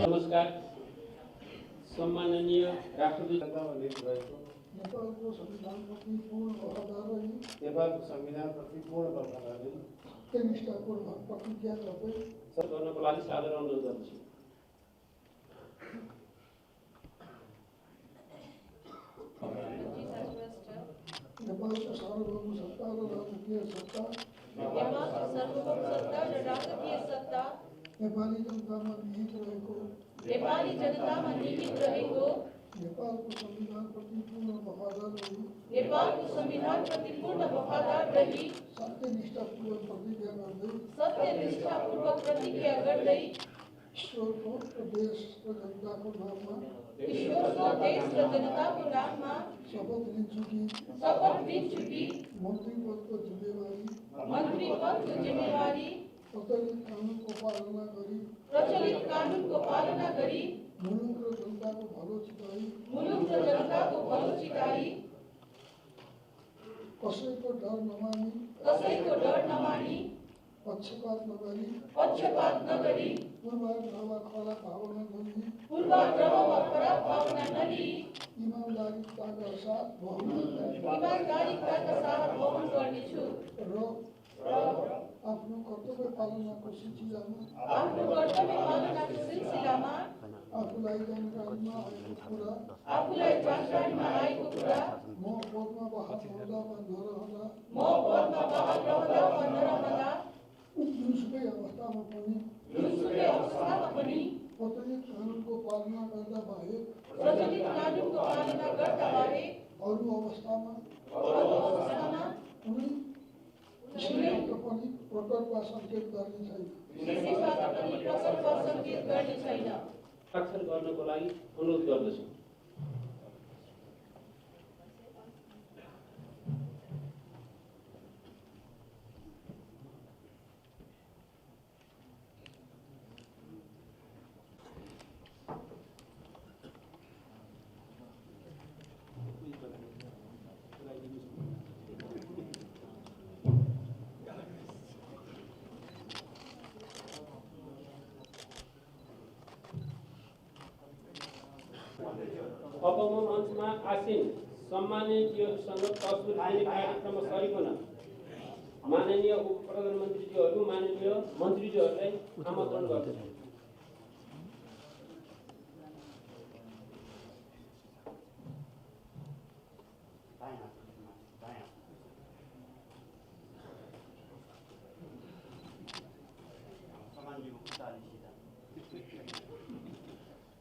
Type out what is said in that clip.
नमस्कार सम्माननीय राष्ट्रपति नेपालको संविधानप्रति पूर्ण वफादार रही नेपालको संविधानप्रति पूर्ण वफादार रही सत्यनिष्ठापूर्वक प्रतिज्ञा गर्दै गर्नको लागि सादर अनुरोध गर्दछु। नेपालको सार्वभौम सत्ता र राजकीय सत्ता नेपाली जनतामा निहित रहेको नेपालको संविधानप्रति पूर्ण वफादार रही सत्यनिष्ठापूर्वक प्रतिज्ञा गर्दै ईश्वरको देश र जनताको नाममा शपथ लिन्छु कि मन्त्रीपदको जिम्मेवारी प्रचलित कानुनको पालना गरी मुलुक र जनताको भलो चिताई कसैको डर नमानी पक्षपात नगरी पूर्वाग्रह वा खराब भावना नलिई ईमानदारीका साथ वहन गर्नेछु र आफ्नो कर्तव्य पालनाको सिलसिलामा आफूलाई जानकारीमा आएको कुरा म पदमा बहाल रहँदा वा नरहँदा जुनसुकै अवस्थामा पनि प्रचलित कानुनको पालना गर्दा बाहेक अरू अवस्थामा कुनै किसिमबाट पनि प्रकट वा सङ्केत गर्ने छैन। हस्ताक्षर गर्नको लागि अनुरोध गर्दछु। अब म मञ्चमा आसीन सम्मानितहरूसँग तस्बिर लिने कार्यक्रममा सरिक हुन माननीय उप प्रधानमन्त्रीज्यूहरू माननीय मन्त्रीज्यूहरूलाई आमन्त्रण गर्दछु।